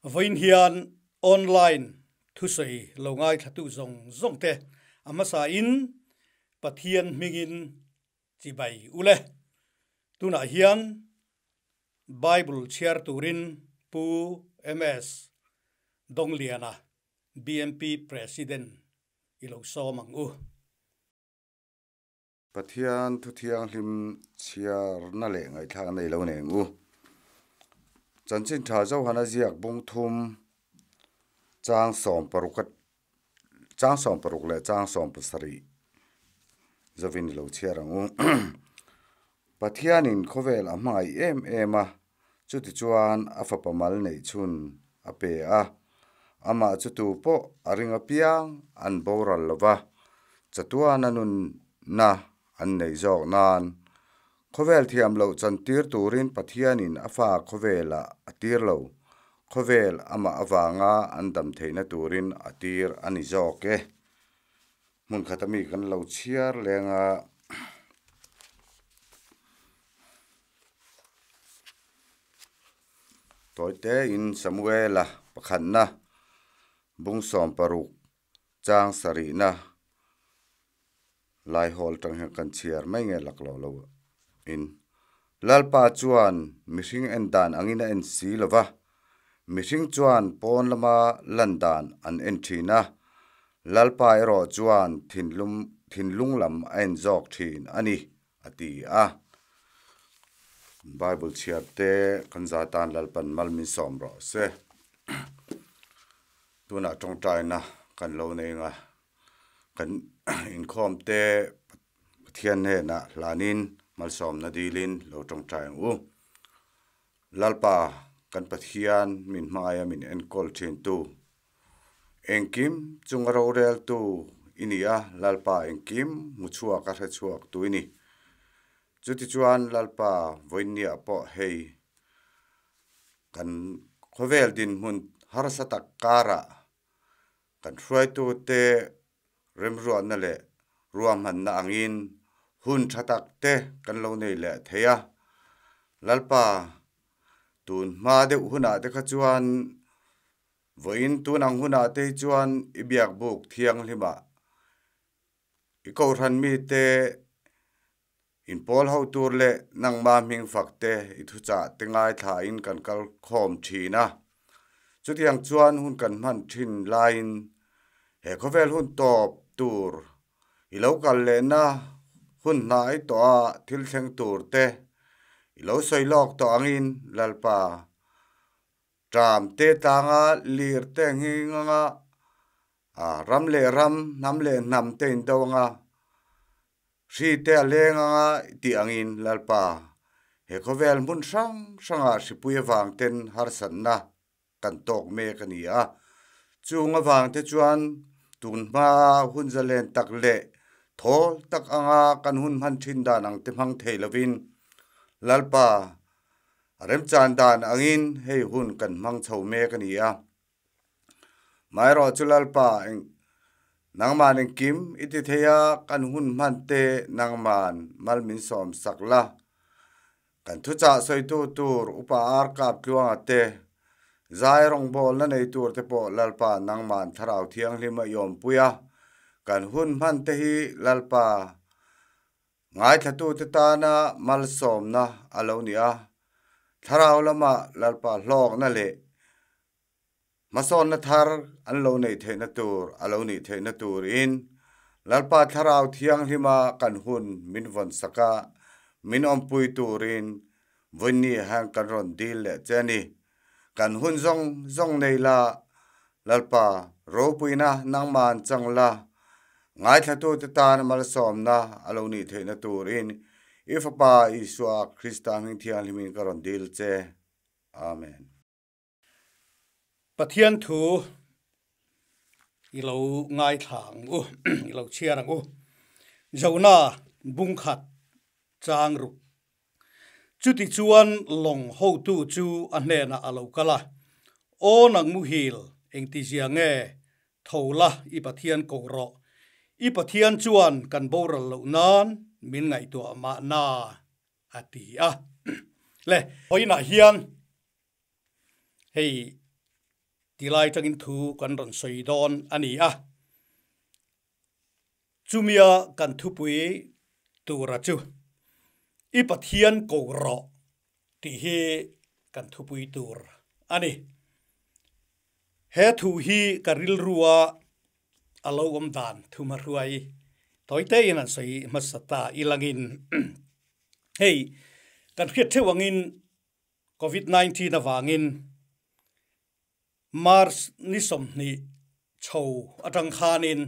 Vawiin hian online thusawi lo ngaithlatu zawng zawng te a hmasa in Pathian hmingin chibai ule. Tunah hian Bible chhiar turin Pu MS Dongliana BMP President i lo sawm ang u. Pathian thu thianghlim chhiarna leh ngaihthlak nei lo nei ang u. Chanchin tha Johana ziak bung thum chang sawm paruk a chang sawm paruk leh chang sawm pasarih zovin i lo chhiar ang u. Pathianin khawvel a hmangaih em em a, chutichuan a fapa mal neih chhun a pe a. Amah chu tu pawh a ring apiang an boral lo va, chatuan a nunna an nei zawk nan. Khawvel thiam loh chantir turin Pathianin a fa khawvelah a tir lo, khawvel amah avanga an dam theihna turin a tir a ni zawk e. Hmun khata mi kan lo chhiar leng a. Tawite in Samuela pakhatna bung 16 chang sarihna lai hawl tang hian kan chhiar mai nge lak lo lo in. Lalpa chuan mihring en dan angin a en si lo va, mihring chuan pawn lama lan dan an en thin a, Lalpa erawh chuan thinlung thinlung lam a en zawk thin a ni, a ti a. Bible chhiar te kan za tan Lalpan mal min sawm rawh se. Tunah tawngtaina kan lo nei ang a, kan inkhawm te Pathian hnenah hlanin malsawmna dilin lo tawngtai ang u. Lalpa kan Pathian min hmangaia min enkawl thintu, engkim chunga roreltu i ni a, Lalpa engkim hmu chhuak a hre chhuak tu i ni. Chutichuan Lalpa vawinia pawh hei kan khawvel dinhmun harsa tak karah kan hruaitute Remruatna leh ruahmanna angin hun tha tak te kan lo nei leh thei a. Lalpa, tun hma deuh hunah te kha chuan vawiin tun ang hunah te hi chuan i biakbuk thianghlimah i kohhran mite inpawl ho tur leh nangma hming fak te i thuchah te ngaithlain kan kal khawm thin a. Chutiang chuan hun kan hman thin laiin he khawvel hun tawp tur i lo kal lehna hun hnai tawh a thil thleng tur te i lo sawi lawk tawh angin Lalpa Ṭam te tlanga lir te nghing anga ram leh ram, hnam leh hnam te indo anga hri te a leng anga tih angin Lalpa he khawvel hmun hrang hrangah hripui avang ten harsatna kan tawk mek a ni a. Chung avang te chuan tun hma hun zalen tak leh thawl tak anga kan hun hman thin dan ang te hmang thei lovin Lalpa A remchan dan angin hei hun kan hmang chho mek a ni a. Maherawh chu Lalpa, nangman engkim i ti thei a, kan hun hman te nangman mal min sawm sak la. Kan thuchah sawitu tur Upa Ar Kap Tluanga te, zai rawngbawlna nei tur te pawh Lalpa nangman Thlarau Thianghlim a i awmpui a. Kan hun hman te hi Lalpa Ngaithlatute tana malsawmna a lo ni a, thlarau lama Lalpa hlawkna leh hmasawnna thar an lo neih theihna tur a lo nih theihna turin Lalpa Thlarau Thianghlima kan hun min vawnsak a, min awmpui turin vawiinni hian kan rawn dil leh che a ni. Kan hun zawng zawng nei la, Lalpa ropuina nangman chang la, ngaithlatute tan malsawmna a lo nih theihna turin i Fapa Isua Krista hming thianghlimin ka rawn dil che. Amen. Pathian thu i lo ngaithla ang u, i lo chhiar ang u. Jona bungkhat chang ruk Chutichuan lawng hotu chu a hnenah a lo kal a, Aw nang muhil, engtizia nge tho la i Pathian ko rawh, i Pathian chuan kan boral loh nan min ngaihtuah mahna, a ti a. Le, vawiinah hian hei. Tilai tangin thu kan rawn sawi dawn a ni a. Chumia kan thupui tura chu i Pathian ko rawh tih hi kan thupui tur a ni. He thu hi ka rilrua a lo awm dan thuma hruai tawite in an sawi hmasa ta ilangin hei kan hriat theuh angin Covid 19 avangin March ni 20 chho atang khanin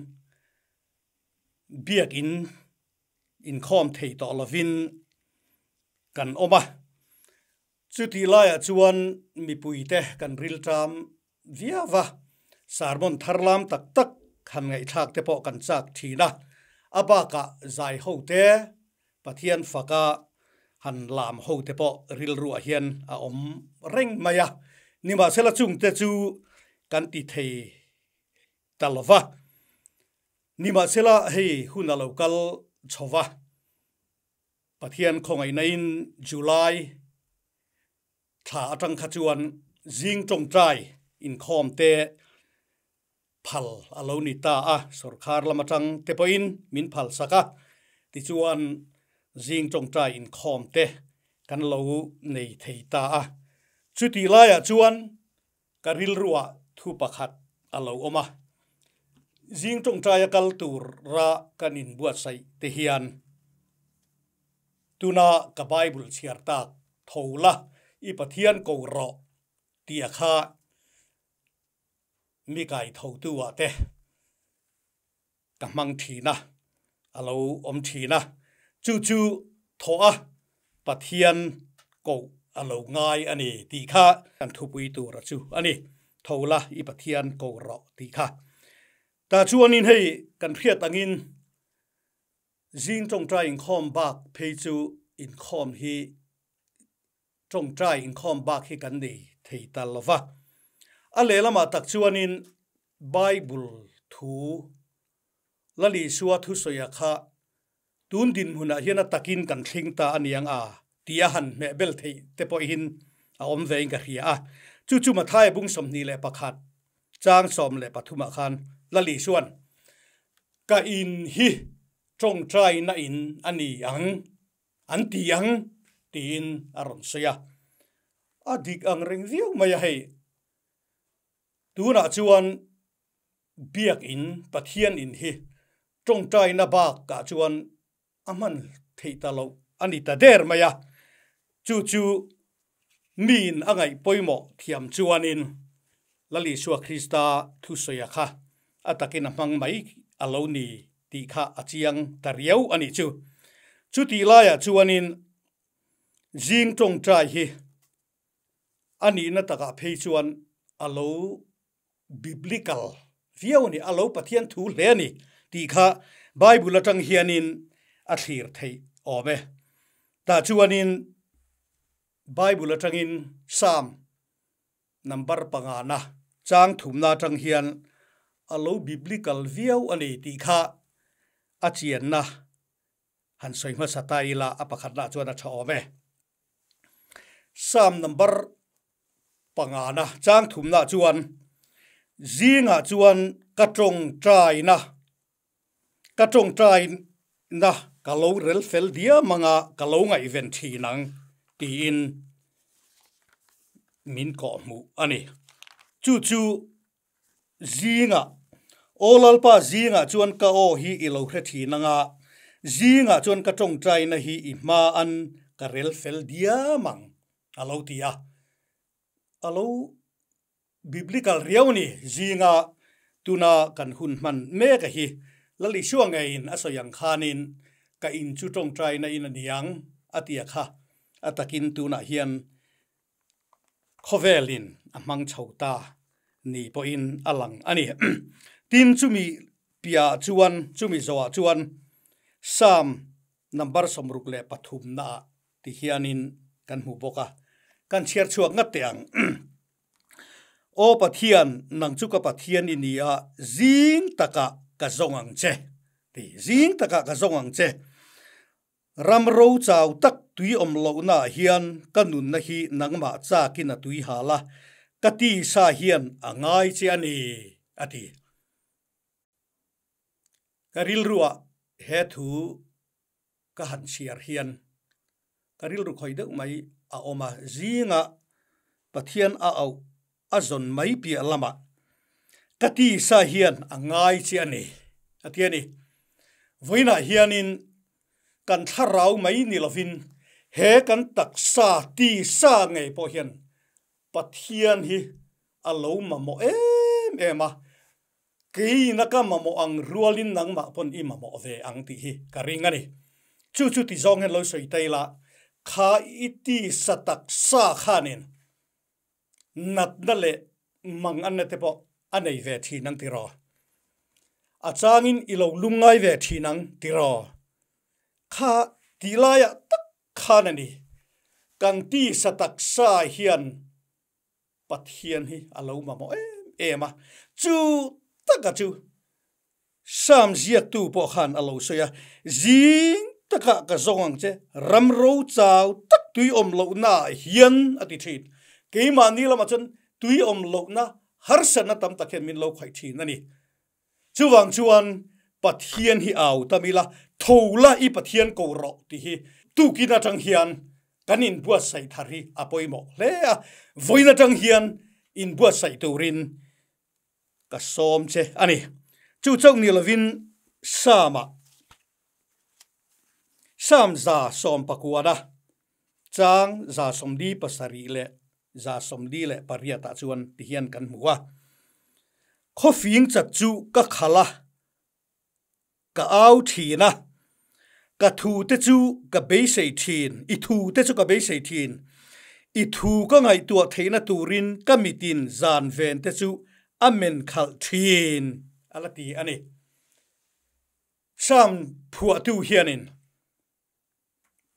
biakin inkhawm thei tawh lovin kan awm a. Chuti laiah chuan mipuite kan rilṭam viau a, sermon tharlam tak tak han ngaihthlak te pawh kan chak thin a. A bakah zai ho te, Pathian faka han lam ho te pawh rilruah hian a awm reng mai a. Nimahsela chungte chu kan ti thei ta lo va. Nimahsela hei hun a lo kal chho va. Pathian khawngaihna-in July thla atang kha chuan zing tawngtai inkhawm te phal a lo ni ta a, sorkar lam atang te pawhin min phal sak a, tichuan zing tawngtai inkhawm te kan lo nei thei ta a. Chutih laiah chuan ka rilruah thu pakhat a lo awm a, zing tawngtaia kal tura kan inbuatsaih te hian tuna ka Bible chhiar tak tho la, i Pathian ko rawh tih a kha mi kai thotu ah te ka hmang thin a, a lo awm thin a, chu chu thawh a Pathian koh a lo ngai a ni tih kha kan thupui tura chu a ni. Tho la i Pathian ko rawh tih kha. Tah chuanin hei kan hriat angin zing tawngtai inkhawm bak phei chu inkhawm hi tawngtai inkhawm bak hi kan nei thei ta lo va. A lehlamah tak chuanin Bible thu Lal Isua thusawiah kha tun dinhmunah hian a takin kan thling ta a niang a tih a han hmeh bel theih te pawhin a awm vein ka hria a. Chu chu Mathaia bung 21 chang 13 ah khan Lal Isua'n Ka in hi tawngtaina in a ni ang an ti ang tiin a rawn sawi a. A dik ang reng viau mai a hei. Tunah chuan Biakin Pathian in hi tawngtaina bakah chuan a hman theih ta loh a ni ta der mai a. Chu chu miin a ngaih pawimawh thiam chuanin Lal Isua Krista thusawi-a kha a takin a hmang mai a lo ni tih kha a chiang ta riau a nih chu. Chutih laiah chuanin zing tawngtai hi a nihna takah phei chuan a lo biblical viau a ni, a lo Pathian thu hle a ni tih kha Bible atang hianin a thlir theih awm e. Tah chuanin Bible atangin Psalm number pangana chang thumna atang hian a lo biblical viau a ni tih kha a chianna han sawi hmasa ta ila a pakhatna chuan a tha awm e. Psalm number pangana chang thumna chuan zingah chuan ka tawngtaina ka tawngtaina ka lo rel fel diam anga ka lo ngaihven thin ang tiin min kawhhmuh a ni. Chu chu Zingah, Aw Lalpa zingah chuan ka aw hi i lo hre thin anga, zingah chuan ka tawngtaina hi i hma an ka rel fel diam ang, a lo ti a. A lo biblical riau a ni. Zinga tuna kan hun hman mek a hi Lal Isua ngeiin a sawi ang khanin ka in chu tawngtaina in a niang a ti a kha. A takin tunah hian Khawvelin a hmang chho ta ni pawhin a lang a ni. Tin, chumi piahah chuan, chumi zawhah chuan Psalm number 63 naah ti hianin kan hmu bawk a, kan chhiar chhuak ngat teh ang. Aw Pathian, nang chu ka Pathian i ni a, zing takah ka zawng ang che, ti, zing takah ka zawng ang che. Ram ro chau tak tui awm lohnaah hian ka nunna hi nangmah chakin a tui hal a, Ka tisa hian a ngai che a ni, a ti. Ka rilruah he thu ka han chhiar hian ka rilru khawih deuh mai a awm a, zingah Pathian a auh a zawn mai piah lamah ka tisa hian a ngai che a ni, a ti a ni. Vawiinah hianin kan thlarau mai ni lovin he kan taksa tisa ngei pawh hian Pathian hi a lo mamawh em em a, Keina ka mamawh ang rualin nangmah pawn i mamawh ve ang tih hi ka ring a ni. Chu chu ti zawng hian lo sawi ta ila, kha i tisa taksa khanin natna leh mang anna te pawh a nei ve thin ang tiraw? A changin i lo lungngai ve thin ang tiraw? Kha tih laiah tak khan a ni, kan tisa taksa hian Pathian hi a lo mamawh em em a, chu taka chu Psalm ziaktu pawh khan a lo sawi a, Zing takah ka zawng ang che, ram ro chau tak tui awm lohnaah hian a ti thin. Keimahni lamah chuan tui awm lohna harsatna tam tak hian min lo khaih thin a ni. Chuvang chuan Pathian hi au tam ila, tho la i Pathian ko rawh tih hi tukin atang hian kan inbuatsaih thar hi a pawimawh hle a, vawiin atang hian inbuatsaih turin ka sawm che a ni. Chu chauh ni lovin Psalm-ah Psalm 119 chang 127 leh 148 ah chuan ti hian kan hmu a, Khawfing chat chu ka khalh a, ka au thin a, ka thu te chu ka beisei thin, i thu te chu ka beisei thin, i thu ka ngaihtuah theihna turin ka mitin zan ven te chu a men khalh thin, a la ti a ni. Psalm phuahtu hianin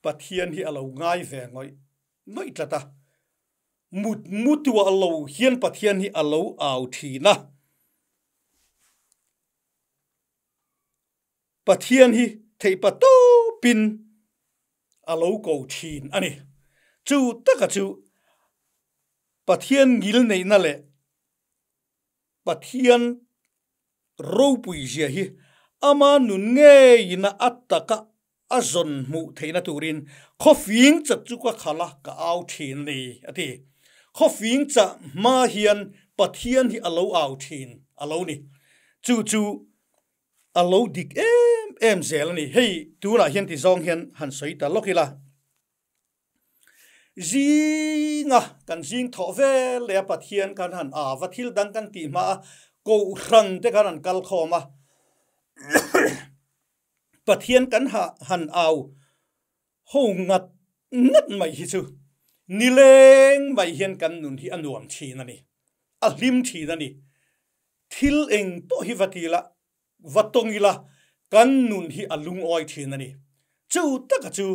Pathian hi a lo ngai ve ngawih ngawih tlat a, mut mutuah lo hian Pathian hi a lo au thin a. Pathian hi theihpa tawpin a lo ko thin a ni. Chu taka chu Pathian ngil neihna leh Pathian ropui zia hi ama nun ngeiin a taka a zawn hmuh theihna turin khawfing chat chu ka khalh a, ka au thin a ni, a ti. Khawfing chah hma hian Pathian hi a lo au thin a lo ni. Chu chu a lo dik em em zel a ni. Hei tunah hian ti zawng hian han sawi ta lawk ila. Zinga kan zing thawh vel leh a Pathian kan han a va thil dang kan tih hma a Kohhran te khan an kal khawm a Pathian kan ha han au ho ngat ngat mai hi chu nileng mai hian kan nun hi a nuam thin a ni a hlim thin a ni thil eng pawh hi va ti la Va tawng ila kan nun hi a lungawi thin a ni. Chu taka chu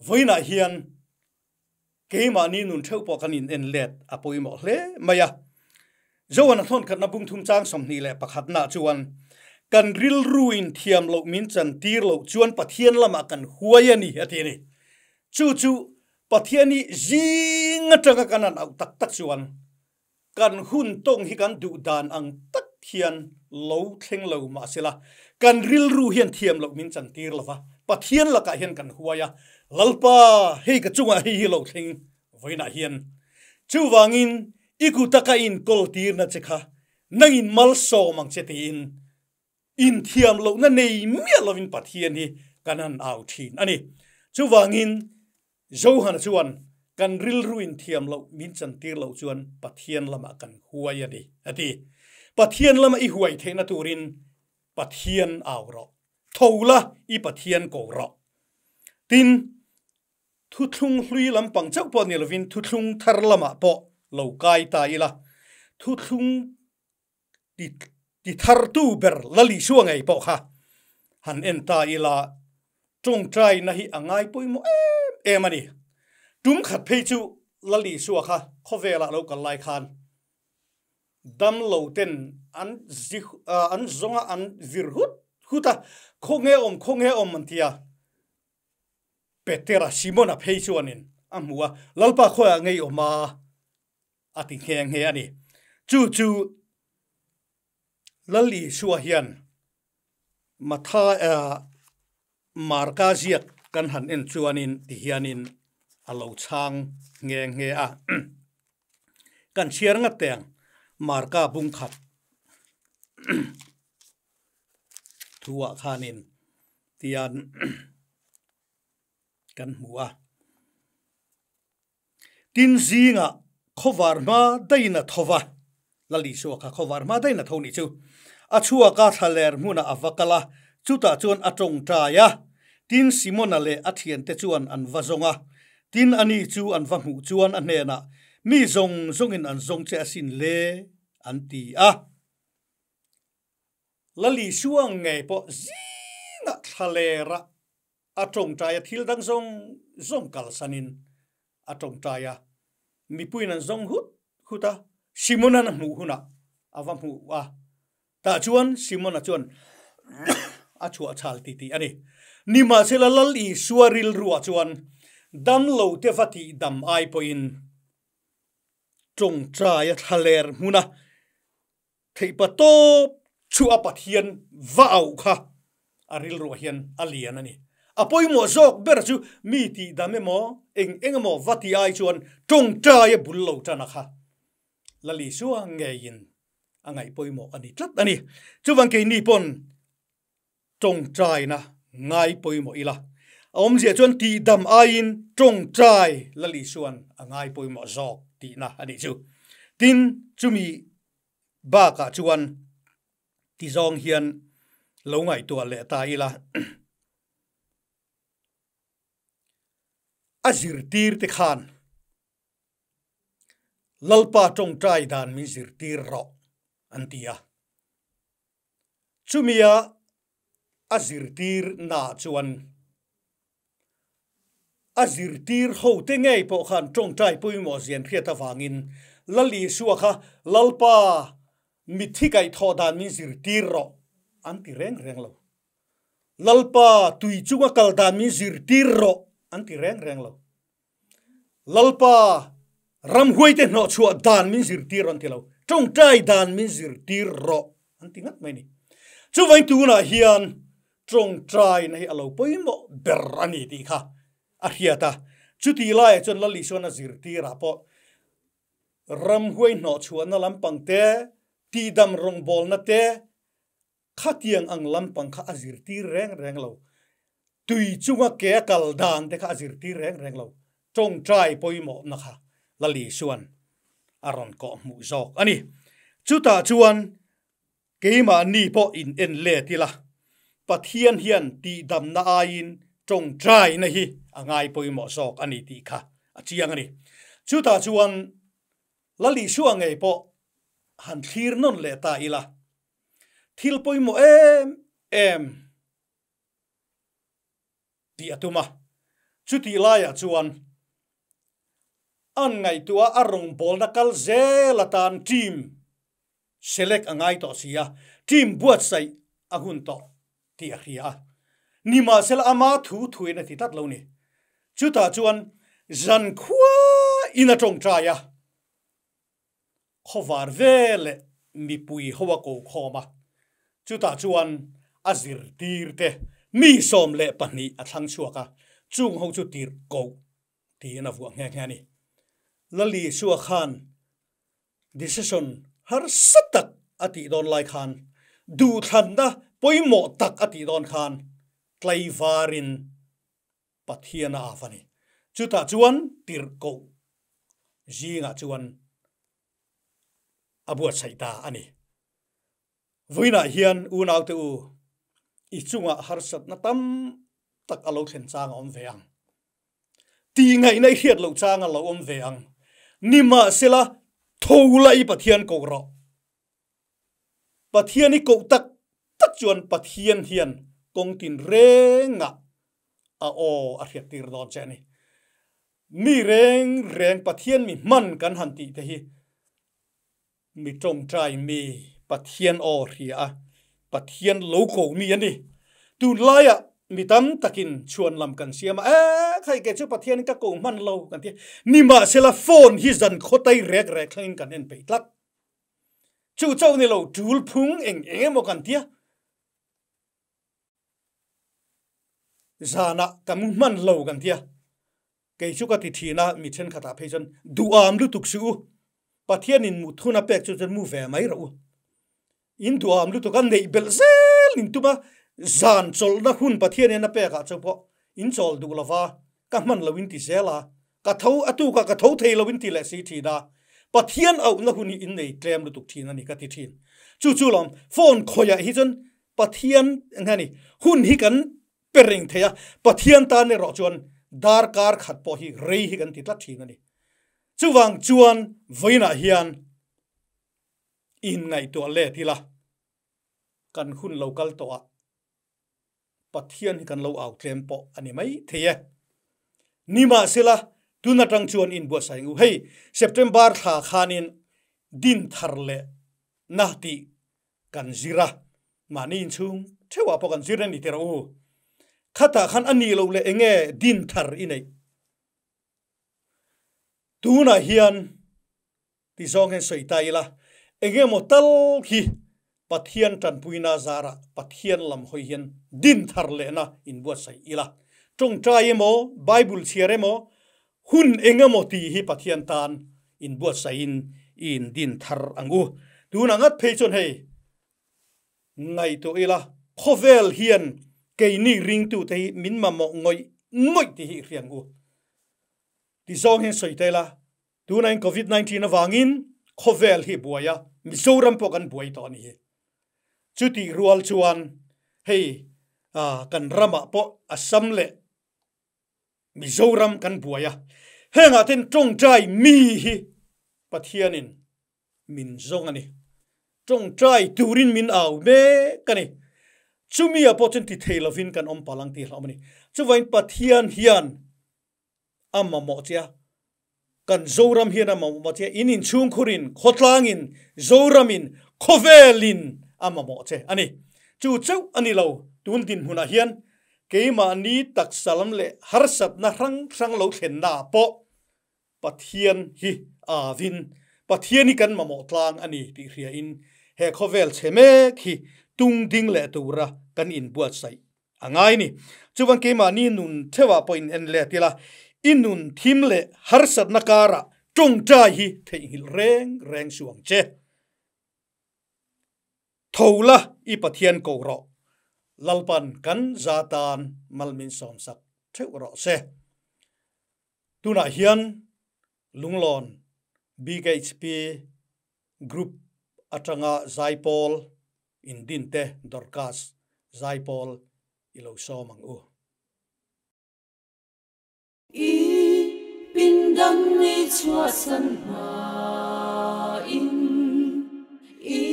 vawiinah hian keimahni nun theuh pawh kan in en let a pawimawh hle mai a. Johan a thawn khatna bung thum chang 21 nah chuan kan rilruin thiam loh min chan tir loh chuan Pathian lamah kan huai a ni a ti a ni. Chu chu Pathian hi zing atanga kan han auh tak tak chuan Kan hun tawng hi kan duh dan ang tak hian lo thleng lo mahsela, kan rilru hian thiam loh min chantir lo va, Pathian lakah hian kan huai a, Lalpa, hei ka chungah hei hi lo thleng vawiinah hian. Chuvangin i kuta ka inkawl tirna che kha nangin malsawm ang che tiin inthiam lohna nei miah lovin Pathian hi kan han au thin a ni. Chuvangin Johana chuan kan rilru inthiam loh min chantir loh chuan Pathian lamah kan huai a ni, a ti. Pathian lama i huai theihna turin Pathian au rawh, tho la i Pathian ko rawh. Tin, thuthlung hlui lampang chauh pawh ni lovin thuthlung thar lamah pawh lo kai ta ila, thuthlung ti ti thartu ber Lal Isua ngei pawh kha han en ta ila tawngtaina hi a ngai pawimawh em em a ni. Tum khat phei chu Lal Isua kha khawvelah lo kal lai khan damlo ten an zi an zawnga an vir hut hut a, khawnge awm khawnge awm an ti a, Petera Simona phei chuanin a hmu a, Lalpa khawiah ngei awm a? a ti nghe nghe a ni. Chu chu Lal Isua hian Matthai-a Marka ziak kan han en chuanin ti hianin a lo chhang nghe nghe a. Kan chhiar ngat teh ang, Marka bung khat thuah khanin tian kan hmu a. Tin zingah khawvar hma daihin a tho va, Lal Isua kha khawvar hma daihin a tho nih chu. A chhuak a, thlaler hmunah a va kal a, chutah chuan a tawngtai a. Tin Simona leh a thiante chuan an va zawng a, tin ani chu an va hmuh chuan a hnenah, Mi zawng zawngin an zawng che asin le, an ti a. Lal Isua ngei pawh zingah thlalerah A tawngtai a thil dang zawng zawng kalsanin a tawngtai a, mipuiin an zawng hut hut a, Simon-a'n a hmuh hunah a va hmuh a, tah chuan Simon-a chuan a chhuah chhal ti tih a ni. Nimahsela Lal Isua rilruah chuan damlo te va tih dam ai pawhin tawngtai a thlaler hmun a, Theihpa tawp chu a Pathian va auh kha a rilruah hian a lian a ni. A pawimawh zawk ber chu mi tih dam emaw eng eng emaw va ti ai chuan tawngtai a bul lo tan a kha Lal Isua ngeiin a ngaih pawimawh a ni tlat a ni. Chuvang keini pawn tawngtaina ngai pawimawh ila. A awmzia chuan tih dam aiin tawngtai Lal Isuan a ngai pawimawh zawk tihna a nih chu. Tin, chumi bakah chuan ti zawng hian lo ngaihtuah leh ta ila. A zirtir te khan Lalpa tawngtai dan min zirtir rawh an ti a. Chumia a zirtir naah chuan a zirtir hote ngei pawh khan tawngtai pawimawh zian hriat avangin Lal Isua kha Lalpa mitthi kaihthawh dan min zirtir rawh an ti reng reng lo. Lalpa tui chunga kal dan min zirtir rawh an ti reng reng lo. Lalpa ramhuaite hnawhchhuah dan min zirtir an ti lo, tawngtai dan min zirtir rawh an ti ngat mai ni. Chuvain tunah hian tawngtaina hi a lo pawimawh ber a ni tih kha a hriat a. Chutih laiah chuan Lal Isuan a zirtirah pawh ramhuai hnawhchhuahna lampang te, tihdam rawngbawlna te, Khatiang ang lampang kha a zirtir reng reng lo. Tui chunga ke a kal dan te kha a zirtir reng reng lo. Tawngtai pawimawhna kha Lal Isuan a rawn kawh hmuh zawk a ni. Chutah chuan keimahni pawh in en let ila, Pathian hian tihdamna aiin tawngtaina hi a ngai pawimawh zawk a ni tih kha a chiang a ni. Chutah chuan Lal Isua ngei pawh han thlir nawn leh ta ila, Thil pawimawh em em tih a tum a, chutih laiah chuan an ngaihtuah a rawngbawlna kal zel atan team select a ngai tawh si a, team buatsaih a hun tawh tih a hria a. Nimahsela ama thu thuin a ti tlat lo ni. Chutah chuan zankhua in a tawngtai a. Khawvar ve leh mipui ho a ko khawm a, chutah chuan a zirtir te mi 12 a thlang chhuak a, chung ho chu tirh koh tiin a vuah nghe nghe a ni. Lal Isua khan decision harsa tak a tih dawn lai khan, duhthlanna pawimawh tak a tih dawn khan tlaivarin Pathian a av a ni. Chutah chuan tirhkoh zingah chuan a buatsaih ta a ni. Vawiinah hian unaute u, i chungah harsatna tam tak a lo thlen chang a awm ve ang. Tihngaihna i hriat loh chang a lo awm ve ang. Nimahsela, tho la i Pathian koh rawh. Pathian i koh tak tak chuan Pathian hian kawng tin rengah a aw a hriattir dawn che a ni. Mi reng reng Pathian mi hman kan han tih te hi mi tawngtai mi Pathian aw hria a, Pathian lo ko mi a ni. Tunlaiah. Mi tam takin chhuan lam kan siam a, E khai kei chu Pathianin ka ko hman lo kan ti a. Nimahsela phone hi zan khawtai rek rek thlangin kan en peih tlat. Chu chauh ni lo tul phung eng eng emaw kan ti a. Zanah ka mu hman lo kan ti a. Kei chu ka ti thin a, mi thenkhatah phei chuan duham lutuk suh u. Pathianin mut hun a pek chu chuan mu ve mai rawh u. In duham lutuk a neih belh zel in tum a, zan chawlhna hun Pathianin a pekah chu pawh in chawl duh lova, ka hman lo in ti zel a, ka tho a tukah ka tho thei lo in ti leh si thin a, Pathian auhna hun hi in nei tlem lutuk thin a ni ka ti thin. Chu chu lawm, phone khawiah hi chuan Pathian eng nge ni, hun hi kan pe reng thei a, Pathian tan erawh chuan darkar khat pawh hi rei hi kan ti tlat thin a ni. Chuvang chuan vawiinah hian inngaihtuah let ila kan hun lo kal tawh ah Pathian hi kan lo au tlem pawh a ni mai thei e. Nimahsela tun atang chuan inbuatsaih ang u. Hei September thla khanin din thar leh na tih kan zir a, mahni inchhung theuhah pawh kan zir a ni tirh u. Khatah khan a nih loh leh eng nge din thar i neih? Tunah hian ti zawng hian sawi ta ila, eng emaw tal hi Pathian tanpuina zarah Pathian lam hawi hian din thar lehna inbuatsaih ila. Tawngtai emaw, Bible chhiar emaw, hun eng emaw tih hi Pathian tan inbuatsaihin i indin thar ang u. Tunah ngat phei chuan hei ngaihtuah ila, khawvel hian keini ringtute hi min mamawh ngawih ngawih tih hi i hria ang u. Ti zawng hian sawi ta ila, Tunain Covid 19 avangin khawvel hi buai a, Mizoram pawh kan buai tawh a ni hi. Chutih rual chuan hei kan ramah pawh Assam leh Mizoram kan buai a, hengah ten tawngtai mi hi Pathianin min zawng a ni. Tawngtai turin min au mek a ni. Chumi ah pawh chuan ti thei lovin kan awm palh ang tih hlauhawm a ni. Chuvain Pathian hian a mamawh che a, kan Zoram hian a mamawh che a, in inchhungkhurin, khawtlangin, Zoramin, khawvelin a mamawh che a ni. Chu chauh a ni lo, tun dinhmunah hian keimahni taksa lam leh harsatna hrang hrang lo thlennaah pawh Pathian hi avin, Pathian hi kan mamawh tlang a ni tih hriain he khawvel chhe mek hi tung ding leh tura kan inbuatsaih A ngai ni. Chuvan keimahni nun theuhah pawh in en let ila, i nun thim leh harsatna karah tawngtai hi theihnghilh reng reng suh ang che. Tho la i Pathian ko rawh. Lalpan kan za tan mal min sawmsak theuh rawh se. Tunah hian Lunglawn BKHP Group atanga Zaipawl indinte Dorcas Zaipawl i lo sawm ang u. I pindang ni chhuahsan hmain i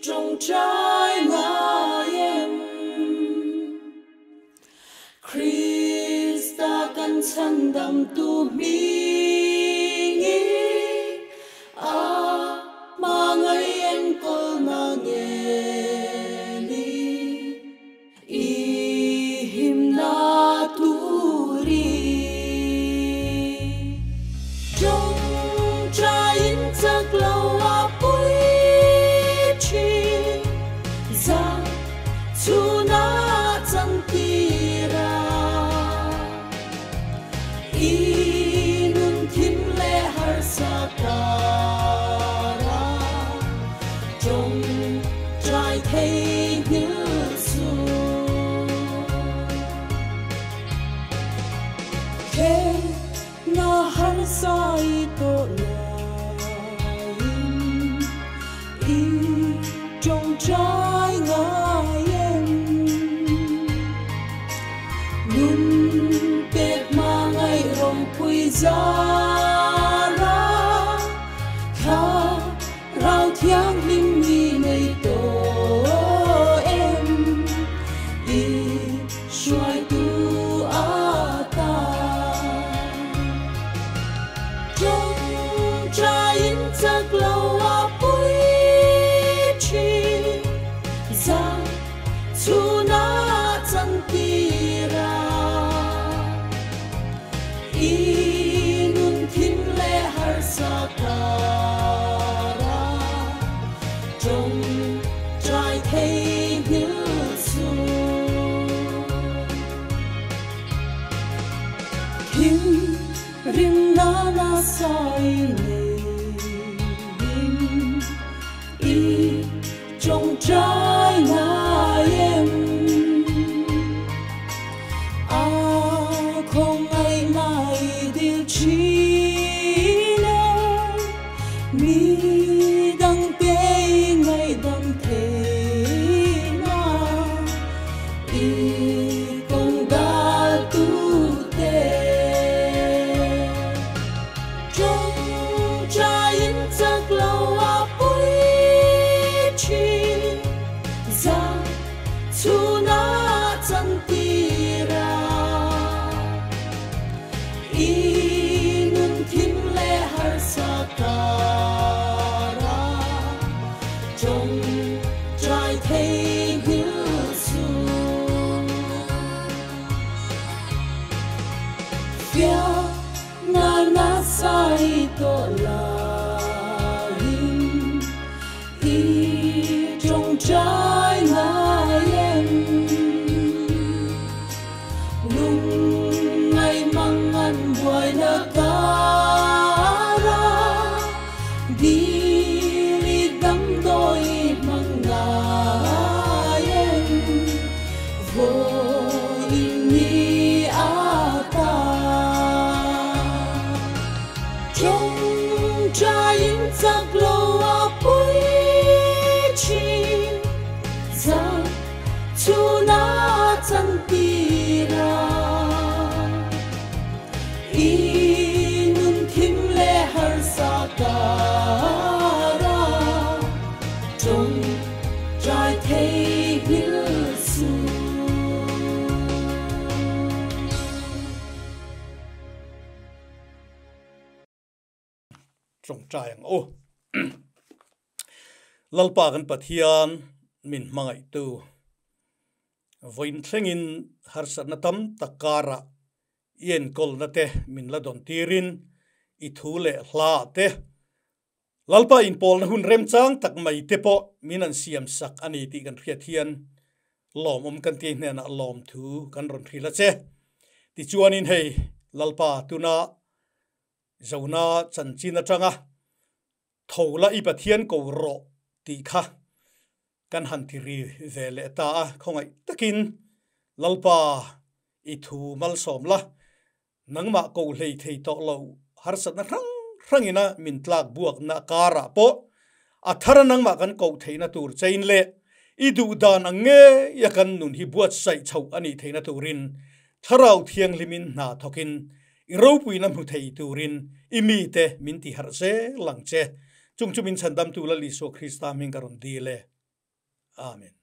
tawngtai ngai em? Krista kan chhandamtu hmingin a hmangaih enkawlna ngelin i himna turin. Tawngtaiin chak lo a pui thin zan chhuna changtir a, i nun thim leh harsa kara tawngtai thei nghil suh. He na harsa i tawh laiin i tawngtai ngai em? Nun pek hmangaih ropui zara thla rau thianghlim mi nei tawh em? I hruaitu ata tawngtaiin chak lo a pui thin zan chhuna changtir. dangte i ngaihdam theihna i kawng daltute. Tawngtaiin chak lo a pui thin zan chhuna chantir a. I nun thim leh harsa kara tawngtai thei nghil suh. Fiah na nasa i tawh laiin i tawngtai ngai em? Lungngai mangan buaina kara dil i damdawi hmang ngai em? Vawiin ni ata tawngtaiin chak lo a pui thin zan chhuna chantir a. I nun thim leh harsa kara tawngtai thei nghil suh. Tawngtai ang u. Lalpa kan Pathian min hmangaihtu vawiin thlengin harsatna tam tak karah i enkawlna te min la dawn tirin i thu leh hla te Lalpa inpawlna hun remchang tak mai te pawh min an siam sak a ni tih kan hriat hian lawmawm kan ti hnenah lawmthu kan rawn hrilh a che. Tichuanin hei Lalpa tuna Zona chanchin atanga tho la i Pathian ko rawh tih kha kan han ti ri ve leh ta a, khawngaih takin Lalpa i thu malsawm la, nangmah ko hlei thei tawh lo harsatna hrang hrangina min tlak buakna karah pawh a thara nangmah kan koh theihna tur chain leh i duh dan ang ngeia kan nun hi buatsaih chhoh a nih theihna turin Thlarau Thianghlimin hna thawkin i ropuina hmu thei turin i mite min tiharh zel ang che. Chung chu min chhandamtu Lal Isua Krista hming ka rawn dil e. Amen.